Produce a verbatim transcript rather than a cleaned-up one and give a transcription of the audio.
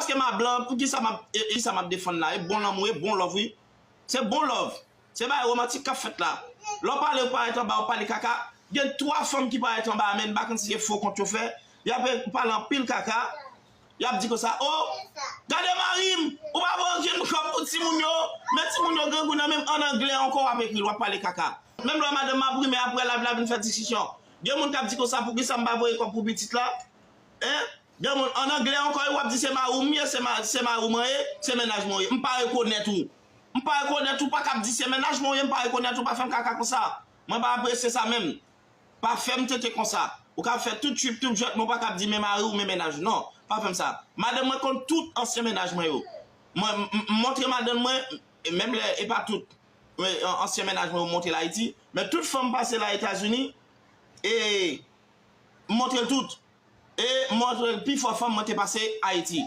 Ke ma blan, poukisa m ap, e, e sa m ap defann la? E bon lanmou, e bon love, wi. Se bon love. Se bagay romantik k ap fèt la. Lè w pale, w parèt anba, w pale kaka. Gen twa fanm ki parèt anba a, men m pa konn si se fo kont yo fè. Y ap pale anpil kaka. Y ap di konsa, "O, gade mari m, ou pa voye okenn kòb pou timoun yo, men timoun yo grangou nan men m." An anglè ankò, w ap ekri l, w ap pale kaka. Menm lè madanm m ap rimen apre live la vin fè diskisyon. Gen moun k ap di konsa, "Poukisa m pa voye kòb pou pitit la?" Hein? Gen moun, an anglè ankò, w ap di, "Se mari w m ye, se ma-, se mari w mwen ye, se mennaj mwen ye." M pa rekonèt ou. M pa rekonèt ou, pa kab di se mennaj mwen ye, m pa rekonèt ou, pa fè m kaka konsa. Mwen pa apresye sa menm. Pa fè m tete konsa. Ou ka fè tout trip, tout jwèt, men w pa kab di men mari w, men mennaj ou. Non, pa fè m sa. Madanm mwen konn tout ansyen mennaj mwen yo. Mwen, m, m, m montre madanm mwen, e menm lè, e pa tout, men, an-, ansyen mennaj mwen yo monte l Ayiti. Men tout fanm pase la Etazini, e m montre l tout. E m montre l pifò fanm mwen te pase Ayiti.